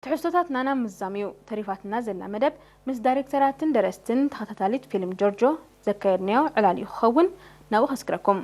ትሕዝቶታትና ናብ ምዝዛም እዩ ተሪፋትና ዘላ መደብ። ምስ ዳይሬክተራትን ደረስትን ተኸታታሊት ፊልም ጆርጆ ዘካየድናዮ ዕላል እዩ ክኸውን። ናብኡ ከስግረኩም።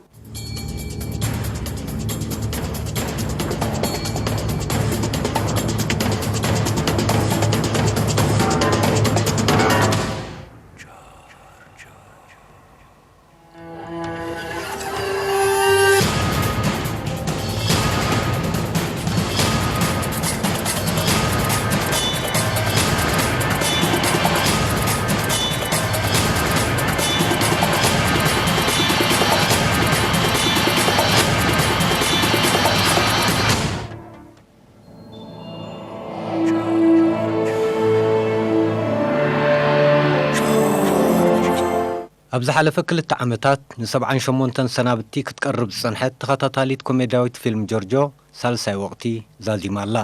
ኣብ ዝሓለፈ ክልተ ዓመታት ንሰብዓን ሸሞንተን ሰናብቲ ክትቀርብ ዝጸንሐት ተኸታታሊት ኮሜድያዊት ፊልም ጆርጆ ሳልሳይ ወቕቲ ዛዚማ ኣላ።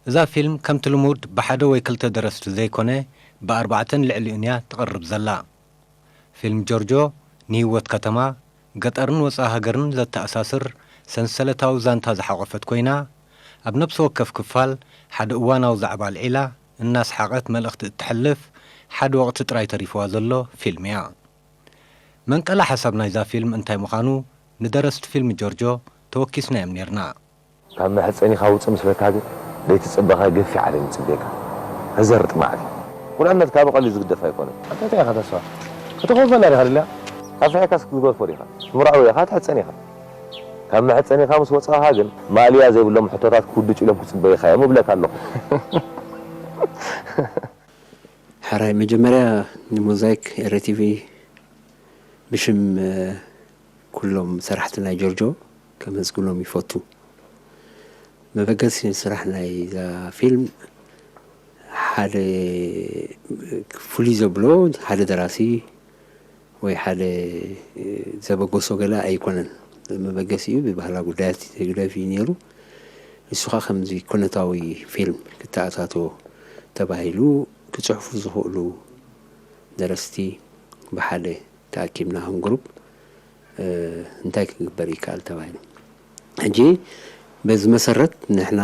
እዛ ፊልም ከምቲ ልሙድ ብሓደ ወይ ክልተ ደረስቲ ዘይኮነ ብኣርባዕተን ልዕሊኡን እያ ትቐርብ ዘላ። ፊልም ጆርጆ ንህይወት ከተማ፣ ገጠርን ወጻኢ ሃገርን ዘተኣሳስር ሰንሰለታዊ ዛንታ ዝሓቖፈት ኮይና፣ ኣብ ነፍሲ ወከፍ ክፋል ሓደ እዋናዊ ዛዕባ ኣልዒላ እናስሓቐት መልእኽቲ እተሕልፍ ሓደ ወቕቲ ጥራይ ተሪፍዋ ዘሎ ፊልም እያ። መንቀሊ ሓሳብ ናይዛ ፊልም እንታይ ምዃኑ ንደረስቲ ፊልም ጆርጆ ተወኪስናዮም ኔርና። ካብ መሕጸኒኻ ውጽእ ምስ በልካ ግን ደይትጽበኻ ገፊሕ ዓለም ይጽበየካ። ሕዘር ጥማዕቲ። ቁልዕነትካ ብቐሊሉ ዝግደፍ ኣይኮነን። ኣታ እንታይ ኢኻ ተስፋ? ክትኾን ዘላ ዲኻ ደልያ? ኣፍሪሕካስ ክትገድፎ ዲኻ? ምርዓው ኢኻ ትሕጸን ኢኻ። ካብ መሕጸኒኻ ምስ ወጻኻ ግን ማእለያ ዘይብሎም ሕቶታት ክውድጭ ኢሎም ክጽበዩኻ እዮም እብለካ ኣለኹ። ሕራይ መጀመርያ ንሞዛይክ ኤረ ቲቪ ብሽም ኩሎም ሰራሕቲ ናይ ጆርጆ ከመስግኖም ይፈቱ። መበገሲ ስራሕ ናይዛ ፊልም ሓደ ፍሉይ ዘብሎ ሓደ ደራሲ ወይ ሓደ ዘበገሶ ገለ ኣይኮነን። መበገሲኡ ብባህላ ጉዳያት ህግደፍ እዩ ነይሩ። ንሱ ኸዓ ከምዚ ኩነታዊ ፊልም ክተኣታቶ ተባሂሉ ክጽሕፉ ዝኽእሉ ደረስቲ ብሓደ ተኣኪብና ከም ግሩፕ እንታይ ክግበር ይከኣል ተባሂሉ። ሕጂ በዚ መሰረት ንሕና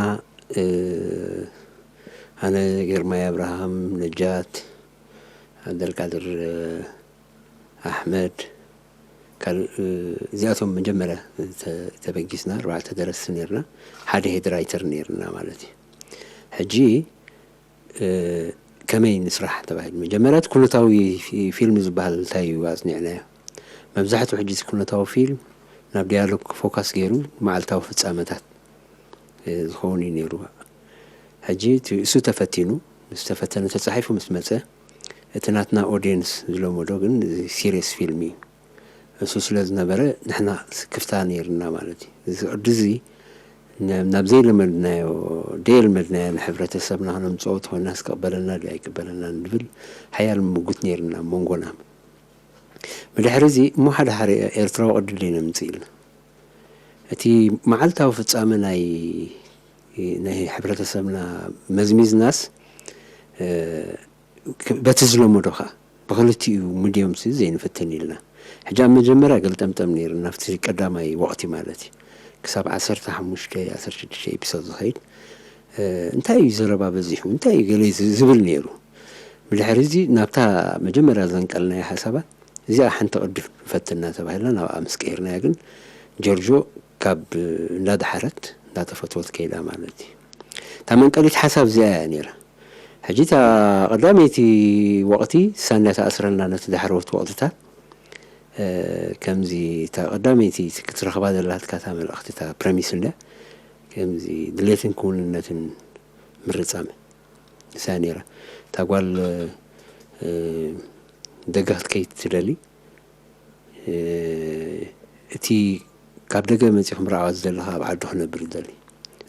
ኣነ፣ ግርማይ ኣብርሃም፣ ነጃት፣ ዓብደልቃድር ኣሕመድ፣ ካልእ እዚኣቶም መጀመርያ ተበጊስና ኣርባዕተ ደረስቲ ነርና፣ ሓደ ሄድ ራይተር ነርና ማለት እዩ። ሕጂ ከመይ ንስራሕ ተባሂሉ መጀመርያ እቲ ኩነታዊ ፊልም ዝበሃል እንታይ እዩ ኣፅኒዕናዮ። መብዛሕትኡ ሕጂ እቲ ኩነታዊ ፊልም ናብ ዲያሎግ ፎካስ ገይሩ መዓልታዊ ፍፃመታት ዝኸውን እዩ ነይሩ። ሕጂ እቲ እሱ ተፈቲኑ ምስ ተፈተነ ተፃሒፉ ምስ መፀ እቲ ናትና ኦድየንስ ዝለመዶ ግን ሲሪየስ ፊልም እዩ። እሱ ስለ ዝነበረ ንሕና ስክፍታ ነይርና ማለት እዩ። እዚ ቅዲ እዚ ናብ ዘይለመድናዮ ደየልመድናዮ ንሕብረተሰብና ክነምፅኦ ተኾይናስ ክቕበለና ድዩ ኣይቅበለና ንብል ሓያል ምጉት ነይርና ኣብ መንጎና። ብድሕሪ እዚ እሞ ሓደ ሓደ ኤርትራዊ ቅዲ ድዩ ነምፅእ ኢልና እቲ መዓልታዊ ፍፃመ ናይ ናይ ሕብረተሰብና መዝሚዝናስ በቲ ዝለመዶ ከዓ ብክልቲኡ ምድዮም ሲ ዘይንፍትን ኢልና። ሕጂ ኣብ መጀመርያ ገልጠምጠም ነይሩ ናብቲ ቀዳማይ ወቕቲ ማለት እዩ። ክሳብ ዓሰርተ ሓሙሽተ ዓሰርተ ሽዱሽተ ኤፒሶድ ዝኸይድ እንታይ እዩ ዘረባ በዚሑ እንታይ እዩ ገለ ዝብል ነይሩ። ብድሕሪ እዚ ናብታ መጀመርያ ዘንቀልናያ ሓሳባት እዚኣ ሓንቲ ቅዲ ንፈትና ተባሂልና ናብኣ ምስ ቀይርናያ ግን ጀርጆ ካብ እንዳደሓረት እንዳተፈትወት ከይዳ ማለት እዩ። እታ መንቀሊት ሓሳብ እዚኣ እያ ነይራ። ሕጂ እታ ቀዳመይቲ ወቕቲ ሳንያ ተኣስረና ነቲ ዳሕረዎት ወቕትታት ከምዚ እታ ቀዳመይቲ ክትረኽባ ዘላትካ እታ መልእኽቲ እታ ፕረሚስ እንድያ ከምዚ ድሌትን ክውንነትን ምርጻም እሳ ነይራ። እታ ጓል ደገ ክትከይድ ትደሊ እቲ ካብ ደገ መጺኹም ርኣዋ ዝደለኻ ኣብ ዓዱ ክነብር ዝደሊ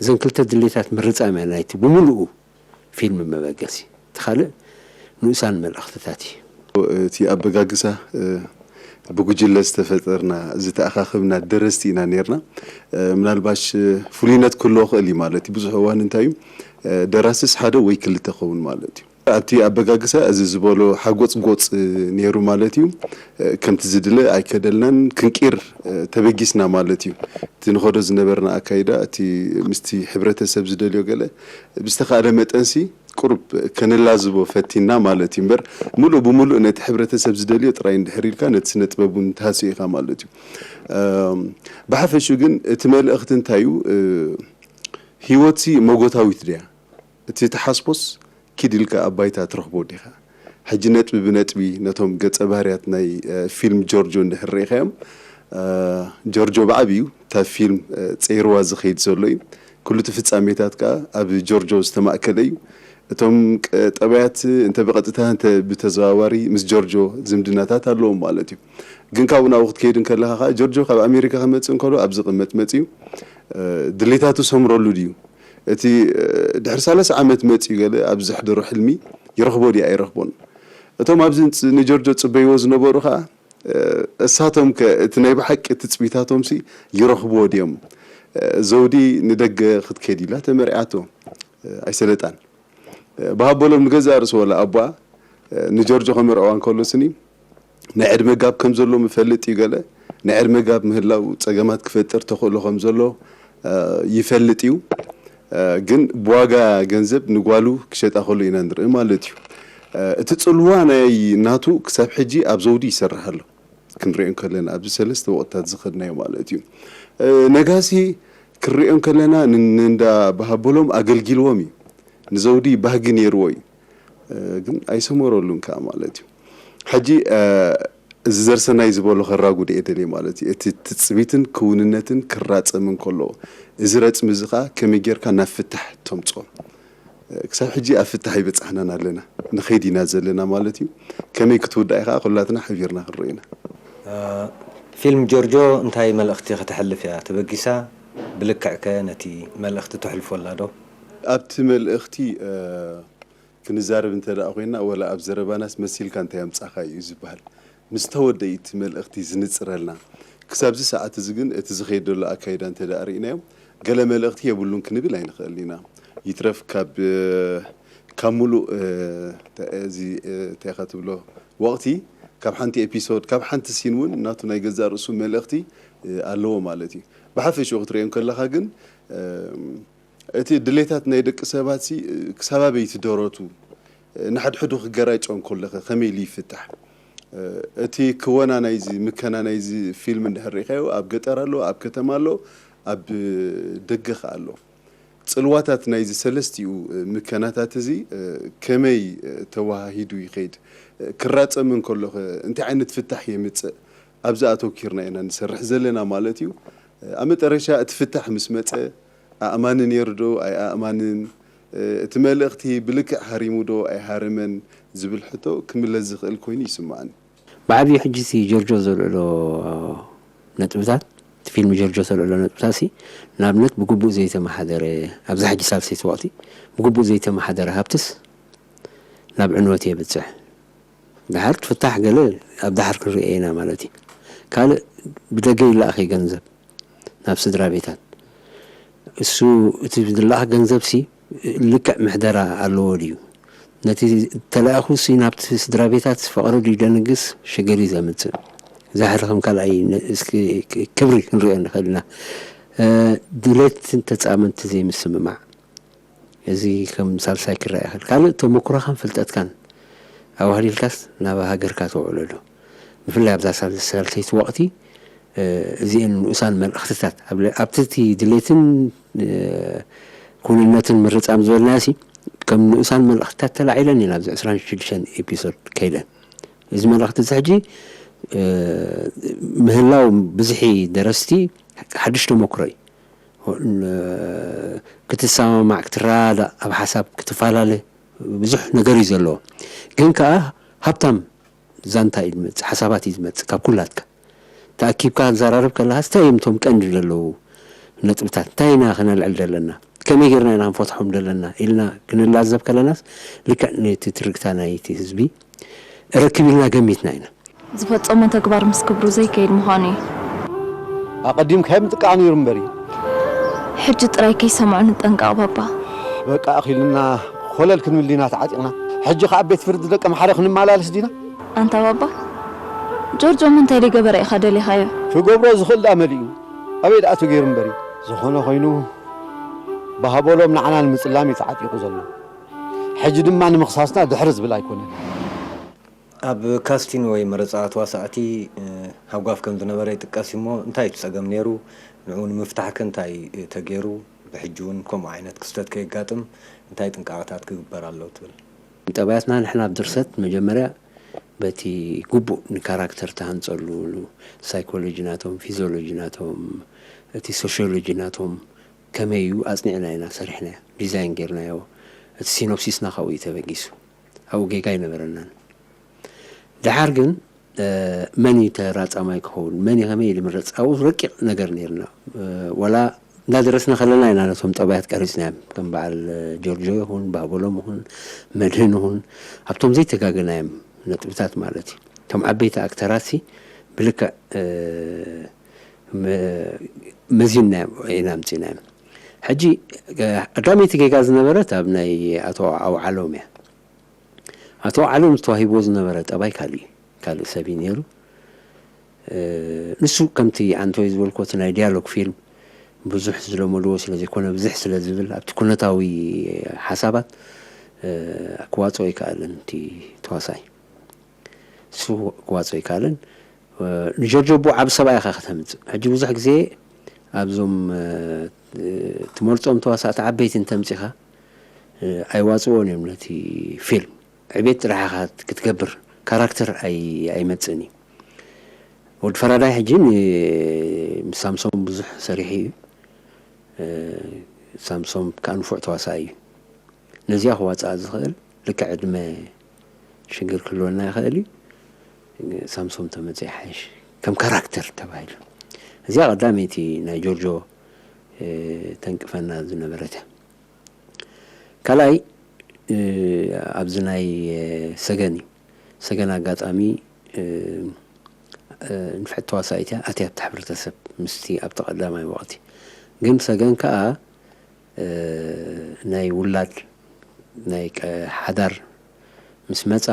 እዘን ክልተ ድሌታት ምርጻም እያ ናይቲ ብምሉኡ ፊልም መበገሲ። እቲ ካልእ ንኡሳን መልእኽትታት እዩ። እቲ ኣበጋግሳ ብጉጅለ ዝተፈጠርና ዝተኣኻኸብና ደረስቲ ኢና ነርና። ምናልባሽ ፍሉይነት ክህልዎ ክእል እዩ ማለት እዩ። ብዙሕ እዋን እንታይ እዩ ደራስስ ሓደ ወይ ክልተ ኸውን ማለት እዩ። ኣብቲ ኣበጋግሳ እዚ ዝበሎ ሓጎጽጎጽ ነይሩ ማለት እዩ። ከምቲ ዝድለ ኣይከደልናን፣ ክንቂር ተበጊስና ማለት እዩ። እቲ ንኸዶ ዝነበርና ኣካይዳ፣ እቲ ምስቲ ሕብረተሰብ ዝደልዮ ገለ ብዝተኻእለ መጠንሲ ቁሩብ ከነላዝቦ ፈቲና ማለት እዩ። እምበር፣ ምሉእ ብምሉእ ነቲ ሕብረተሰብ ዝደልዮ ጥራይ እንድሕር ኢልካ፣ ነቲ ስነ ጥበብ እውን ትሃስዮ ኢኻ ማለት እዩ። ብሓፈሹ ግን እቲ መልእኽቲ እንታይ እዩ? ህይወትሲ መጎታዊት ድያ? እቲ ትሓስቦስ ኪድ ኢልካ ኣብ ባይታ ትረኽቦ ዲኻ? ሕጂ ነጥቢ ብነጥቢ ነቶም ገጸ ባህርያት ናይ ፊልም ጆርጆ እንድሕር ርኢኻዮም፣ ጆርጆ ብዓብዩ እታ ፊልም ጸይርዋ ዝኸይድ ዘሎ እዩ። ኩሉ እቲ ፍጻሜታት ከኣ ኣብ ጆርጆ ዝተማእከለ እዩ። እቶም ጠባያት እንተ ብቐጥታ እንተ ብተዘዋዋሪ ምስ ጆርጆ ዝምድናታት ኣለዎም ማለት እዩ። ግን ካብኡ ናብኡ ክትከይድ እንከለኻ ከኣ ጆርጆ ካብ ኣሜሪካ ክመጽእ እንከሎ ኣብ ዝቕመጥ መጽዩ ድሌታቱ ሰምረሉ ድዩ? እቲ ድሕሪ ሰላሳ ዓመት መጽዩ ገለ ኣብ ዘሕደሮ ሕልሚ ይረኽቦ ድዩ ኣይረኽቦን? እቶም ኣብዚ ንጆርጆ ጽበይዎ ዝነበሩ ከኣ እሳቶም ከ እቲ ናይ ብሓቂ ትጽቢታቶምሲ ይረኽብዎ ድዮም? ዘውዲ ንደገ ክትከይድ ኢላ ተመርዕያቶ ኣይሰለጣን። ብሃበሎም ንገዛእ ርእሱ ወላ ኣቦኣ ንጆርጆ ከመርዕዋ እንከሎ ስኒ ናይ ዕድመ ጋብ ከም ዘሎ ምፈልጥ እዩ ገለ። ናይ ዕድመ ጋብ ምህላው ጸገማት ክፈጥር ተኽእሎ ከም ዘሎ ይፈልጥ እዩ። ግን ብዋጋ ገንዘብ ንጓሉ ክሸጣ ከሎ ኢና ንርኢ ማለት እዩ። እቲ ጽልዋ ናይ ናቱ ክሳብ ሕጂ ኣብ ዘውዲ ይሰርሕ ኣሎ። ክንሪኦ እንከለና ኣብዚ ሰለስተ ወቕትታት ዝኸድናዮ ማለት እዩ። ነጋሲ ክንሪኦ እንከለና ንእንዳ ብሃበሎም ኣገልጊልዎም እዩ። ንዘውዲ ባህጊ ነይርዎ እዩ። ግን ኣይሰመረሉን ከኣ ማለት እዩ። ሕጂ እዚ ዘርሰናይ ዝበሎ ከራጉድ እየ ደልየ ማለት እዩ። እቲ ትጽቢትን ክውንነትን ክራጸም እንከሎ፣ እዚ ረጽሚ እዚ ከኣ ከመይ ጌርካ ናብ ፍታሕ ተምጽኦ? ክሳብ ሕጂ ኣብ ፍታሕ ኣይበጻሕናን ኣለና። ንኸይድ ኢና ዘለና ማለት እዩ። ከመይ ክትውዳእ ከኣ ኩላትና ሓቢርና ክንርኢ ኢና። ፊልም ጆርጆ እንታይ መልእኽቲ ከተሕልፍ እያ ተበጊሳ? ብልክዕከ ነቲ መልእኽቲ ተሕልፎ ኣላ ዶ? ኣብቲ መልእኽቲ ክንዛረብ እንተ ደኣ ኮይንና፣ ወላ ኣብ ዘረባናስ መሲልካ እንታይ ኣምጻኻ እዩ ዝበሃል። ምስ ተወደኢ እቲ መልእኽቲ ዝንጽረልና። ክሳብዚ ሰዓት እዚ ግን እቲ ዝኸይድ ዘሎ ኣካይዳ እንተ ደኣ ርኢናዮ፣ ገለ መልእኽቲ የብሉን ክንብል ኣይንኽእልን ኢና። ይትረፍ ካብ፣ ካብ ሙሉእ፣ እዚ፣ እንታይ ኢኻ ትብሎ፣ ወቕቲ፣ ካብ ሓንቲ ኤፒሶድ፣ ካብ ሓንቲ ሲን እውን ናቱ ናይ ገዛእ ርእሱ መልእኽቲ ኣለዎ ማለት እዩ። ብሓፈሽኡ ክትርእዮ እንከለኻ ግን፣ እቲ ድሌታት ናይ ደቂ ሰባትሲ ክሳብ ኣበይ እቲ ደረቱ ንሓድሕዱ ክገራጨው እንከለኸ ከመይ ኢሉ ይፍታሕ? እቲ ክወና ናይዚ፣ ምከና ናይዚ ፊልም እንድሕር ርኢኻዮ፣ ኣብ ገጠር ኣሎ፣ ኣብ ከተማ ኣሎ፣ ኣብ ደገ ኸኣ ኣሎ። ጽልዋታት ናይዚ ሰለስቲኡ ምከናታት እዚ ከመይ ተወሃሂዱ ይኸይድ? ክራጸም እንከሎኸ እንታይ ዓይነት ፍታሕ የምጽእ? ኣብዚ ኣተኪርና ኢና ንሰርሕ ዘለና ማለት እዩ። ኣብ መጠረሻ እቲ ፍታሕ ምስ መጸ፣ ኣእማኒ ነይሩ ዶ ኣይኣእማንን፣ እቲ መልእኽቲ ብልክዕ ሃሪሙ ዶ ኣይሃረመን ዝብል ሕቶ ክምለስ ዝኽእል ኮይኑ ይስምዓኒ። ብዓብዩ ሕጂ እቲ ጆርጆ ዘልዕሎ ነጥብታት፣ እቲ ፊልም ጆርጆ ዘልዕሎ ነጥብታት ሲ፣ ንኣብነት ብግቡእ ዘይተመሓደረ፣ ኣብዛ ሕጂ ሳልሰይቲ ወቕቲ ብግቡእ ዘይተመሓደረ ሃብትስ ናብ ዕንወት የብጽሕ። ድሓር ትፍታሕ ገለ ኣብ ድሓር ክንሪኦ ኢና ማለት እዩ። ካልእ ብደገ ይለኣኽ እዩ ገንዘብ ናብ ስድራ ቤታት። እሱ እቲ ዝለኣኽ ገንዘብ ሲ ልክዕ ምሕደራ ኣለዎ ድዩ? ነቲ ተላእኹ ሲ ናብቲ ስድራ ቤታት ፍቕሪ ድዩ ደንግስ ሽግር እዩ ዘምጽእ? ዛሕሪ ከም ካልኣይ ነ-፣ እስኪ ክብሪ ክንሪኦ ንኽእል ኢና። እ፣ ድሌትን ተጻመንቲ ዘይምስምማዕ። እዚ ከም ሳልሳይ ክረኣ ይኽእል። ካልእ ተመኩሮኻን ፍልጠትካን ኣዋህሊልካስ ናብ ሃገርካ ተውዕሎ ዶ? ብፍላይ ኣብዛ ሳል-፣ ሳልሰይቲ ወቕቲ፣ እ፣ እዚኤን ንኡሳን መልእኽትታት ኣብ ለ-፣ ኣብቲ እቲ ድሌትን፣ እ፣ ክውንነትን ምርጻም ዝበልናሲ ከም ንኡሳን መልእኽትታት ተላዒለን እየን ኣብዚ ዕስራን ሽዱሽተን ኤፒሶድ ከይደን። እዚ መልእኽቲ እዚ ሕጂ፣ እ፣ ምህላው ብዝሒ ደረስቲ ሓድሽ ተመኩሮ እዩ። ን-፣ ክትሰማማዕ፣ ክትረዳዳእ፣ ኣብ ሓሳብ ክትፈላለ ብዙሕ ነገር እዩ ዘለዎ። ግን ከኣ ሃብታም ዛንታ እዩ ዝመጽእ፣ ሓሳባት እዩ ዝመጽእ ካብ ኩላትካ። ተኣኪብካ ክትዘራረብ ከለኻስ እንታይ እዮም እቶም ቀንዲ ዘለዉ ነጥብታት? እንታይ ኢና ክነልዕል ዘለና? ከመይ ጌርና ኢና ክንፈትሖም ዘለና? ኢልና ክንላዘብ ከለናስ ልክዕ ነቲ ትርግታ ናይቲ ህዝቢ ረክብ ኢልና ገሚትና ኢና። ዝፈጸሞ ተግባር ምስ ክብሩ ዘይከይድ ምዃኑ እዩ። ኣቐዲምካዮም ጥቃዕ ነይሩ እምበር እዩ። ሕጂ ጥራይ ከይሰምዑ ንጠንቀቕ ባባ። በቃ ኣኺልና ኮለል ክንብል ዲና ተዓጢቕና። ሕጂ ከኣ ኣብ ቤት ፍርዲ ደቂ ኣምሓረ ክንመላለስ ዲና? ኣንታ ባባ፣ ጆርጆ እሞ እንታይ ደይገበረ ኢኻ ደሊኻዮ? ክገብሮ ዝኽእል ደኣ መሊኡ፣ ኣበይ ደኣ ተገይሩ እምበር እዩ። ዝኾነ ኮይኑ፣ ብሃበሎም ንዓና ንምጽላም እዩ ተዓጢቑ ዘሎ። ሕጂ ድማ ንምኽሳስና ድሕሪ ዝብል ኣይኮነን። ኣብ ካስቲን ወይ መረፃ ተዋሳእቲ ሃጓፍ ከም ዝነበረ ይጥቀስ እሞ እንታይ እቲ ፀገም ነይሩ? ንዕኡ ንምፍታሕ ከ እንታይ ተገይሩ? ብሕጂ እውን ከምኡ ዓይነት ክስተት ከየጋጥም እንታይ ጥንቃቐታት ክግበር ኣለዎ ትብል? ጠባያትና ንሕና ኣብ ድርሰት መጀመርያ በቲ ግቡእ ንካራክተር ተሃንፀሉ ሳይኮሎጂ ናቶም፣ ፊዚዮሎጂ ናቶም፣ እቲ ሶሽዮሎጂ ናቶም ከመይ እዩ ኣፅኒዕና ኢና ሰሪሕናዮ፣ ዲዛይን ጌርናዮ። እቲ ሲኖፕሲስና ካብኡ እዩ ተበጊሱ። ኣብኡ ጌጋ ኣይነበረናን። ደሓር ግን መን እዩ ተራጻማይ ክኸውን፣ መን እዩ ከመይ ኢሉ ምረጽ ኣብኡ ረቂቕ ነገር ነይርና። ዋላ እንዳደረስና ከለና ኢና ነቶም ጠባያት ቀሪጽናዮም። ከም በዓል ጆርጆ ይኹን ባህበሎም ይኹን መድህን ይኹን ኣብቶም ዘይተጋገናዮም ነጥብታት ማለት እዩ። እቶም ዓበይቲ ኣክተራት ሲ ብልክዕ መዚንናዮም ኢና ኣምጺእናዮም። ሕጂ ቀዳመይቲ ጌጋ ዝነበረት ኣብ ናይ ኣቶ ኣውዓሎም እያ። ኣቶ ዓለም ዝተዋሂብዎ ዝነበረ ጠባይ ካልእ እዩ። ካልእ ሰብ እዩ ነይሩ። ንሱ ከምቲ ኣንቶይ ዝበልኮ እቲ ናይ ዲያሎግ ፊልም ብዙሕ ዝለመድዎ ስለ ዘይኮነ ብዝሕ ስለ ዝብል ኣብቲ ኩነታዊ ሓሳባት ክዋፅኦ ኣይከኣለን እቲ ተዋሳይ። እሱ ክዋፅኦ ኣይከኣለን። ንጆርጆ ኣቦ ዓብ ሰብኣይ ኢኻ ከተምፅእ። ሕጂ ብዙሕ ግዜ ኣብዞም ትመርፆም ተዋሳእቲ ዓበይቲ እንተምፂኻ ኣይዋፅዎን እዮም ነቲ ፊልም። ዕቤት ጥራሕ ኢኻ ክትገብር፣ ካራክተር ኣይመፅእን እዩ። ወዲ ፈራዳይ ሕጂ ምስ ሳምሶም ብዙሕ ሰሪሑ እዩ። ሳምሶም ከዓ ንፉዕ ተዋሳኢ እዩ። ነዚኣ ክዋፅኣ ዝኽእል ልክዕ ዕድመ ሽግር ክህልወና ይኽእል እዩ። ሳምሶም ተመፅእ ይሓይሽ ከም ካራክተር ተባሂሉ። እዚኣ ቀዳመይቲ ናይ ጆርጆ ተንቅፈና ዝነበረት እያ። ካልኣይ ኣብዚ ናይ ሰገን እዩ። ሰገን ኣጋጣሚ ንፍዕቲ ተዋሳኢት እያ፣ ኣትያ ኣብቲ ሕብረተሰብ ምስቲ ኣብቲ ቀዳማይ ወቕቲ። ግን ሰገን ከዓ ናይ ውላድ ናይ ሓዳር ምስ መፃ